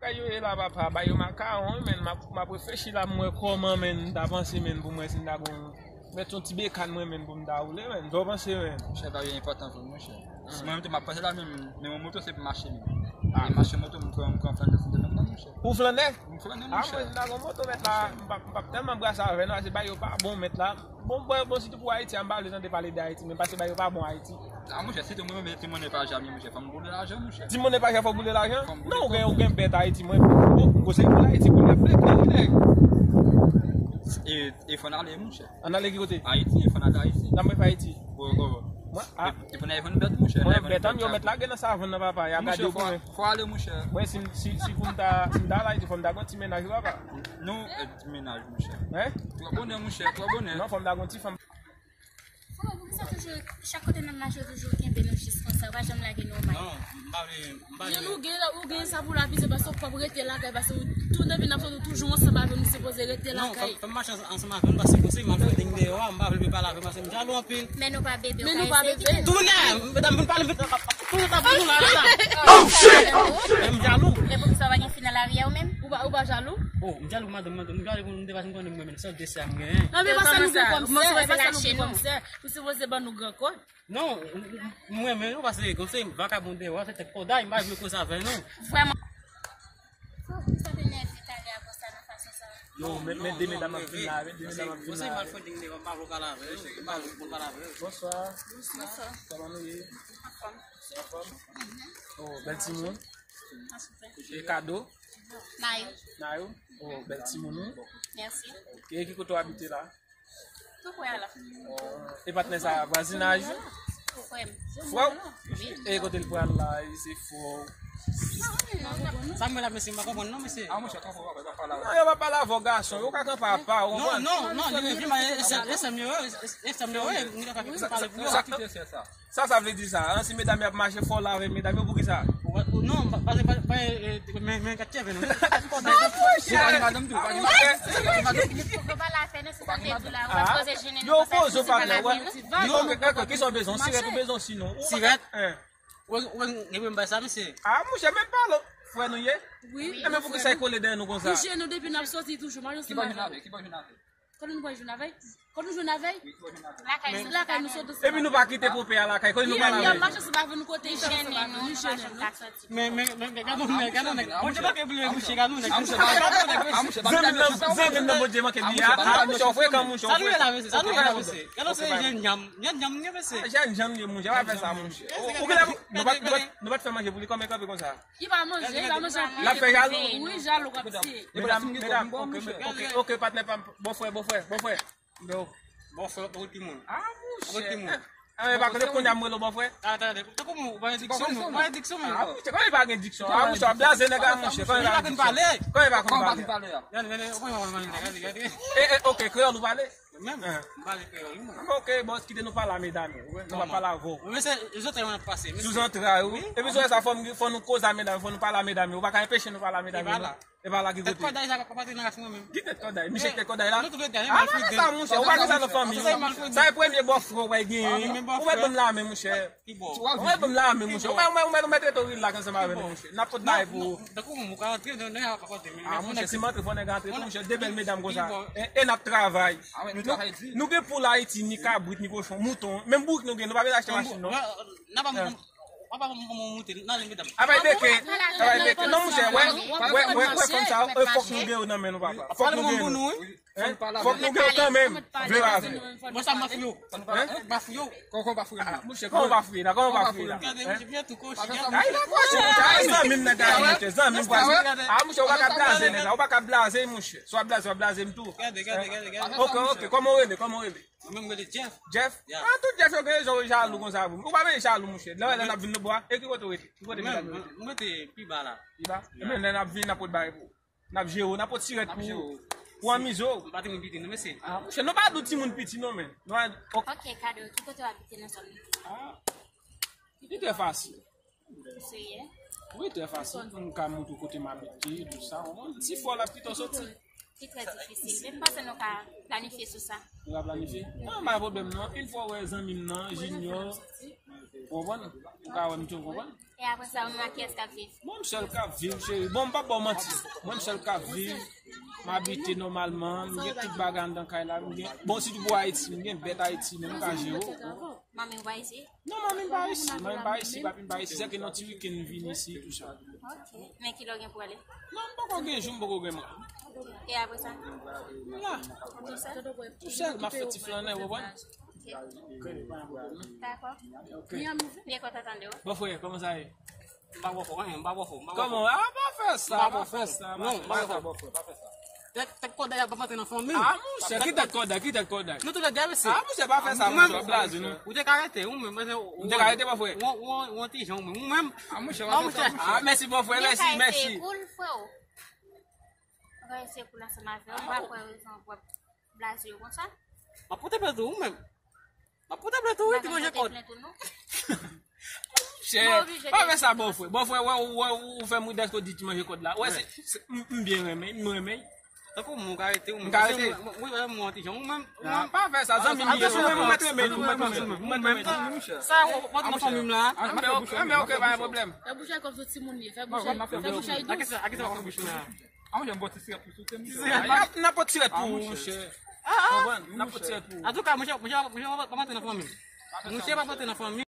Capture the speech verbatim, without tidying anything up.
Yo ye la papa, ba yo makawon, men m ap, m ap reflechi la, m wè kòman, men, m ta panse, men, pou mwen, si m ta gon, mèt yon ti bekàn mwen, men, pou m ta woule, men, sa w panse, men? Monchè, ba yo enpòtan pou mwen, monchè. Si mwen menm tou m ap panse la, men, men yon moto se pou mache menm. E mache moto, m pran, m pran flannè, se de mèt la, monchè. Ou flannè? M flannè, monchè. A, mwen, si m ta gon moto, mèt la, m p ap, m p ap tèlman brase avè nou, se ba yo pa bon, mèt la. Bon, bon, bon, sitou pou Ayiti, a, m pa vle tande pale de Ayiti, men pase ba yo pa bon Ayiti. A, monchè, sitou mwen menm, ti monnen pa jamye, monchè, fò m boule lajan, monchè. Ti monnen pa jamye, fò w boule lajan? Non, ou gen, ou gen bèt Ayiti, mwen, bon, konsèy pou Ayiti, pou l ap fè, nèg. E, e fò n ale, monchè. Ann ale ki kote? Ayiti, e fò n ale Ayiti. N ap mwen fè Ayiti. Bon, bon. Mwen, a. E, e pou n al vann bèt, monchè. Mwen, bèt, an, yo mèt lage nan savann nan, papa, y a gade yo pou mwen. Fò ale, monchè. Mwen, si, si, si pou m ta, si m ta al Ayiti, fò m ta gon ti mennaj, wi, papa. Non, e, ti mennaj, monchè. Hein? Twò bonè, monchè, twò bonè. Non, fò m ta gon ti fanm. Frè, poukisa toujou, chak kote n ap mache, toujou kenbe nou jis konsa, ou pa janm lage nou may? Non, m pa vle, m pa vle. Youn, ou gen, ou gen sa pou lavi, se paske w p ap rete lakay, paske w, tout depi n ap sot, ou toujou ansanm avè nou, sipoze rete lakay. Non, fò m, fò m mache ansanm, ansanm avè nou, paske konsèy m ap fè deng deyò a, m pa vle li pale avè m, paske m jalou anpil. Men nou pa bebe, men nou pa bebe. Tounen, medam, vin pale, vin, tounen, tounen, tounen, tounen. Oh, shit! Men m jalou. Men poukisa w pa gen fi nan lari a ou menm? Ou pa, ou pa jalou? Oh, m jalou pou madanm, madanm, m jalou pou m te pase m konnen mwen menm, sèl de sè m genyen. Non, men e pa sa nou gen kòm sè, e pa sa nou gen kòm sè. Ou sipoze ban nou gran kòd. Non, m, m, m renmen nou, paske konsèy vakabon deyò a, se tèt kòday, m pa vle koze avè nou. Vrèman. Sa te nève talè a konsa nan fason sa. Non, men, men de medam ap vin la, men de medam ap vin la. Konsèy m al fè deng deyò, m pa vle pale avè yo, m pa vle pale avè yo. Bonswa. Bonswa. Kòman nou ye? Anfòm. Anfòm? Oh, bèl timoun. E kado? Nayou. Nayou? Oh, bèl timoun, wi. Mèsi. Ok, ki kote w abite la? Tou prè a la. Oh, e patnè sa, vwazinaj? Frè m. Frè w? Wi. E kote l pral la, e se frè w? Sa m wè la, mesye, m pa konprann non, mesye. A, monchè, kanpe w ap pale avè w. Non, yo pa pale avè w, gason, yo ka kanpe apa w, konprann? Non, non, non, li vin mal, e sè m yo, e sè m yo, e m ta fè pale pou yo. Sa, sa vle di sa, an, si medam yo ap mache fò lave medam yo, poukisa? Non, pa, pa, pa, pa, e, e, men, men, kat cheve nou. Ou pa gen madanm tou, ou pa gen madanm. Ou pa la fè nan se sa m te di w la, ou pa sipoze jennen nou konsa, si se pa lavi nou. Non, men, ok, kisa w bezwen? Sirèt ou bezwen sinon? Sirèt? Ou, ou, ou gen bay sa, mesye? A, monchè, men pale, frè nou ye? Wi. E men poukisa l kole dèyè nou konsa? Li jennen nou depi n ap soti toujou, madanm. Ki bò jwenn avè? Ki bò jwenn avè? Kote nou pral jwenn avè? Kote nou jwenn avè? Lakay nou sot. Epi nou pa kite pope a lakay, kote nou pral avè? Li ap mache sou lavi nou kote jennen nou, nou pa janm ka soti. Men, men, men, men, gade yon nèg, gade yon nèg. Bondye manke bliye mouche, gade yon nèg. Zanmi m nan, zanmi m nan Bondye manke bliye. A, mouche, w frekan, mouche, w frekan. Sa nou ye la, mesye? Sa nou ye la, mesye? Gade yon seri jèn janm, jèn janm, mesye. Jèn janm li ye, mouche, pa fè sa, mouche. Ou genlè, nou pa, nou pa, nou pa t fè manje pou li, kòman l kanpe konsa? Li pa manje, li pa manje. L ap fè jalou? Wi, jalou k ap tiye. Medam, medam, ok, ok, ok, patnè pa m, bòfrè, bòfrè, bòfrè. Bòfrè, pou ki moun? A, monchè. Pou ki moun? A, e pa kote kounye a m rele w bòfrè? Tande, tande, tankou moun, ou pa gen diksyon, non? Ou pa gen diksyon, men. A, monchè, kòman li pa gen diksyon? A, monchè, w ap blaze nèg la, monchè, kòman li pa gen diksyon? Kòman li pa konn pale? Gade, gade, gade, gade, gade. E, e, ok, kreyòl ou pale? Menm, m pale kreyòl, wi, mwen. Ok, bòs, kite nou pale a medam yo, wi. Nou pa pale avè w. Wi, men se sou zantray mwen ap pase, mesye. Sou zantray, wi. Epi sou sa, fò m, fò nou koze a medam yo, fò nou pale a medam yo. Ou pa ka anpeche nou pale a medam yo, non. E pa la ki kote. Tèt kòday sa pa, pa te nan rach mwen menm. Ki tèt kòday? Miche tèt kòday la? Nou tout red gade, malfrede. A, pa fè sa, monchè. Ou pa gen sa nan fanmi. Sa e premye bòfrè w genyen. Ou mèt ban m lame, monchè. Ou mèt ban m lame, monchè. Ou mèt, ou mèt, ou mèt rete w rilaks ansanm avè nou, monchè. N ap pot bagay pou ou. Tankou moun, ou ka antre, non, non, y a pa kote, men, a, monchè, si m antre, fò nèg antre tou, monchè. De bèl medam konsa. E, e n ap travay. Nou, nou gen poul Ayiti, ni kabrit, ni kochon, mouton. Menm bourik nou gen, nou pa bezwen achte machin, non. N ap Apa m, apa m, m, m moute nan len medam. Apa e beke, apa e beke. Non, monchè, wè, wè, wè, wè, fanm sa yo, e, fòk nou gen yo nan men nou, papa. Fòk nou gen yo. Fòk nou gen yo kanmenm. Vle pa vle. Mwen sa m pa fouye w. Hein? M pa fouye w. Kòman, kòman pa fouye nou? A, monchè, kòman pa fouye la? Kòman pa fouye la? Gade, monchè, byen tou kochi. Ay, la kochi, monchè. Ay, zanmi m nèg la, monchè. Zanmi m vwazen. A, monchè, ou pa ka blaze nèg la. Ou pa ka blaze, monchè. Si w ap blaze, w ap blaze m tou. Gade, gade, gade, gade. Ok, ok. Kòman w rele? Kòman w rele? Mwen menm m rele Jeff. Jeff? Yeah. A, tout Jeff yo gen rezon yo jalou konsa pou mwen. Ou pa bezwen jalou, monchè. Lè w wè lè n ap vin nou bò a, e ki kote w rete? Ki kote medam yo rete? Mwen rete pi ba la. Pi ba? Yeah. Men lè n ap vin, n ap pot bagay pou ou. N ap jere w, n ap pot sirèt pou ou. Pou anmize w. M pa timoun piti non, mesye. A, monchè, nou pa di w timoun piti non, men. Nou pa, ok. Ok, Kado, ki kote w abite nan zòn nan? A. Li trè fasil. Ou serye? Wi, trè fasil. M ka montre w kote m abite, tout sa, w konprann? Si fò la pito soti. Li trè difisil. Men m panse nou ka planifye sou sa. Nou ka planifye? Non, pa pwoblèm non. Yon fwa w wè zanmi m nan, Junior, w konprann? Ou ka wè m tou, w konprann? E apre sa, ou menm ak kiyès k ap viv? Bon, m sèl k ap viv, cheri. Bon, m p ap ba w manti. Mwen, m sèl k ap viv. M abite nòmalman. M gen tout bagay anndan kay la. M gen, bon, sitou pou Ayiti, m gen bèt Ayiti, men m ka jere w. Manmi w pa isi? Non, manmi m pa isi. Manmi m pa isi, papi m pa isi. Se ke nan ti wikenn m vin isi, tou sa. Ok. Men kilè w gen pou ale? Non, m poko gen jou, m poko gen mwa. E apre sa? M la. Tou sèl? Tou sèl, m ap fè ti flannen, w konprann? Ok. Dakò. Byen kontan tande w. Bon frè, kòman sa ye? M pa bò fò, hein, m pa bò fò, m pa bò fò. Kòman? Ah, pa fè sa, pa fè sa, non, pa fè sa. Tèt, tèt kòdèy ap antre nan fanmi. Ah, monchè, ki tèt kòdèy, ki tèt kòdèy? Nou tou lè de avèse. Ah, monchè, pa fè sa, monchè, w ap blaze, non. Ou te ka rete, ou menm, ou te ka rete, pa frè. Ou, ou, ou ti jan, ou menm, ou menm. Ah, monchè, pa fè sa, monchè. Ah, mèsi, bon frè, mèsi, mèsi. Cool, frè. Ou ka rete cool ansanm avè w, m pa kwè rezon w ap blaze yo konsa. M ap pote plent ou, ou menm. M ap pote plent ou, wi, ti manje kòd. Chè, pa fè sa, bò frè. Bò frè, wè, wè, ou fè m ri dèske w di ti manje kòd la. Wè, se, se, m, m byen renmen, m renmen. Tankou mwen, ou ka rete, ou menm. M ka rete. Mwen, mwen, mwen, ti jan, ou menm. Ah, pa fè sa, zanmi m ye, ou menm, ou mèt renmen, ou mèt renmen, ou mèt renmen. Sa, ou, ou, nan fanmi m la. Ah, men, ok, pa gen pwoblèm. Fè bouch la kòm se timoun li ye, fè bouch la, fè bous. Akisa, akisa w ap fè bouch la? Ah, mwen, m bò ti sirèt pou sou tè m. Ti sirèt. Ah, y ap, n ap pot sirèt pou ou, monchè. Konprann? N ap pot sirèt pou ou. Antouka, monchè, monchè, monchè, pa, pa antre nan fanmi. Monchè, pa antre nan fanmi.